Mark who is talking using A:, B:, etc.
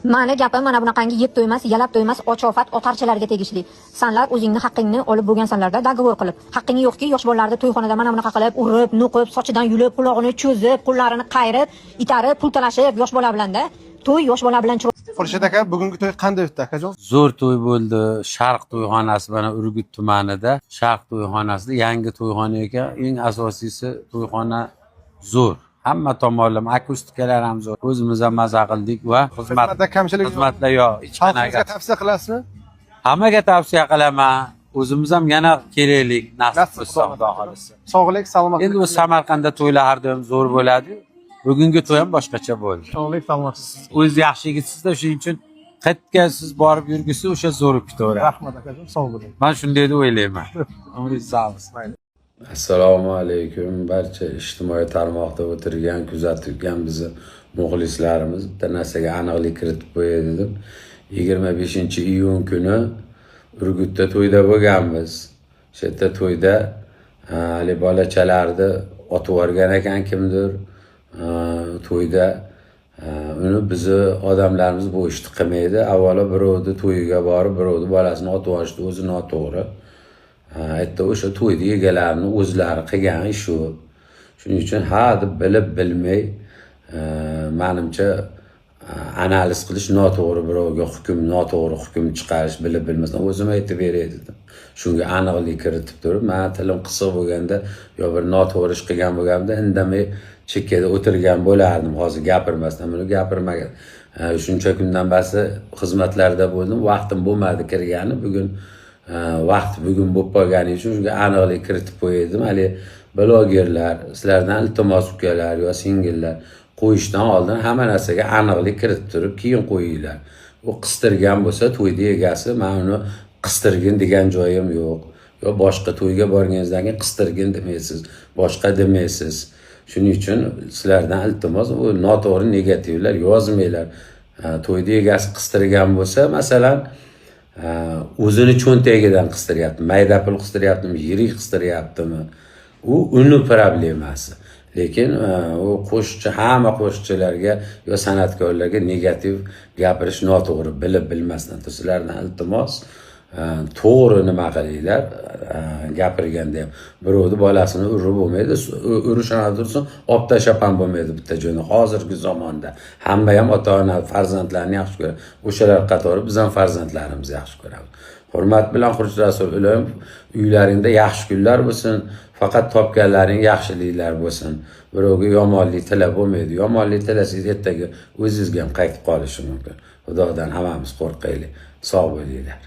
A: Mani gapim mana bunaqangi yeb to'ymas, yalab to'ymas ochofat otarchilarga tegishli. Sanlar o'zingni haqqingni olib bo'lgansanlarda договор qilib. Haqqing yo'qki, yosh bolalarni to'yxonada mana bunaqa qilib, urib, nuqib, sochidan yulib, qulog'ini cho'zib, qo'llarini qayirib, itarib, pul talashib yosh bola bilanda. To'y yosh bola bilan
B: Xurshid aka, bugungi to'y qanday o'tdi, akajon?
C: Zo'r to'y bo'ldi. Sharq to'yxonasi, mana Urgut tumanida Sharq to'yxonasida yangi to'yxona ekan. Eng asosiysi, to'yxona zo'r. Hamma tomonlama, akustikalar ham zo'r. O'zimiz ham maza qildik va xizmat
B: Xizmatda kamchilik yo'q.
C: Xizmatlar yo'q. Hech
B: Xalqimizga
C: qanaqa.
B: tavsiya qilasizmi?
C: Hammaga tavsiya qilaman. O'zimiz ham yana kelaylik, nasib
B: Nasib
C: bo'lsa, Xudo xohlasa.
B: Sog'lik, salomatlik.
C: Endi bu Samarqandda to'ylar har doim zo'r bo'ladi. Bugungi to'y ham boshqacha bo'ldi.
B: Sog'lik, salomatlik.
C: O'zingiz yaxshi yigitsizda, shuning uchun qayerga siz borib yurgisi, o'sha zo'r bo'lib ketaveradi.
B: Rahmat, akajon, sog' bo'ling.
C: Man shunday deb o'ylayman. Umringiz sog' bo'lsin.
D: Assalomu alaykum, barcha ijtimoiy tarmoqda o'tirgan, kuzatgan bizni muxlislarimiz. Bitta narsaga aniqlik kiritib qo'yay dedim. 25-iyun kuni Urgutda to'yda bo'lganmiz. O'sha yerda to'yda haligi bolachalarni otib yuborgan ekan kimdir to'yda. Uni bizni odamlarimiz bu ishni qilmaydi. Avvalo, birovni to'yiga borib, birovni bolasini otib yuborishni o'zi noto'g'ri. Aytdi, o'sha to'yni egalarini o'zlari qilgan ish u. Shuning uchun ha deb bilib bilmay manimcha, analiz qilish noto'g'ri, birovga hukm, noto'g'ri hukm chiqarish bilib bilmasdan. O'zim aytib beray dedim, shunga aniqlik kiritib turib. Man tilim qisiq bo'lganda yo bir noto'g'ri ish qilgan bo'lganimda, indamay chekkada o'tirgan bo'lardim, hozir gapirmasdan. Buni gapirmagan. Shuncha kundan basi xizmatlarda bo'ldim, vaqtim bo'lmadi kirgani. Bugun vaqt bugun bo'lib qolgani uchun shunga aniqlik kiritib qo'yay dedim. Haligi blogerlar, sizlardan iltimos, ukalar yo singillar, qo'yishdan oldin hamma narsaga aniqlik kiritib turib keyin qo'yinglar. U qistirgan bo'lsa to'yni egasi, man uni qistirgin degan joyim yo'q. Yo boshqa to'yga borganingizdan keyin qistirgin demaysiz, boshqa demaysiz. Shuning uchun sizlardan iltimos, u noto'g'ri negativlar yozmanglar. To'yni egasi qistirgan bo'lsa, masalan, o'zini cho'ntagidan qistiryapti, mayda pul qistiryaptimi, yirik qistiryaptimi, u uni problemasi. Lekin u qo'shiqchi, hamma qo'shiqchilarga yo san'atkorlarga negativ gapirish noto'g'ri, bilib bilmasdan. Sizlardan iltimos, to'g'ri nima qilinglar. Gapirganda ham birovni bolasini urib bo'lmaydi, urish ham tursin, olib tashlab ham bo'lmaydi bitta joyni. Hozirgi zamonda hamma ham ota ona farzandlarini yaxshi ko'radi, o'shalar qatori biz ham farzandlarimizni yaxshi ko'ramiz. Hurmat bilan, Xurshid Rasul iloyim, uylaringda yaxshi kunlar bo'lsin, faqat topganlaring yaxshiliklar bo'lsin. Birovga yomonlik tilab bo'lmaydi, yomonlik tilasangiz, ertaga o'zingizga ham qaytib qolishi mumkin. Xudodan hammamiz qo'rqaylik. Sog' bo'linglar.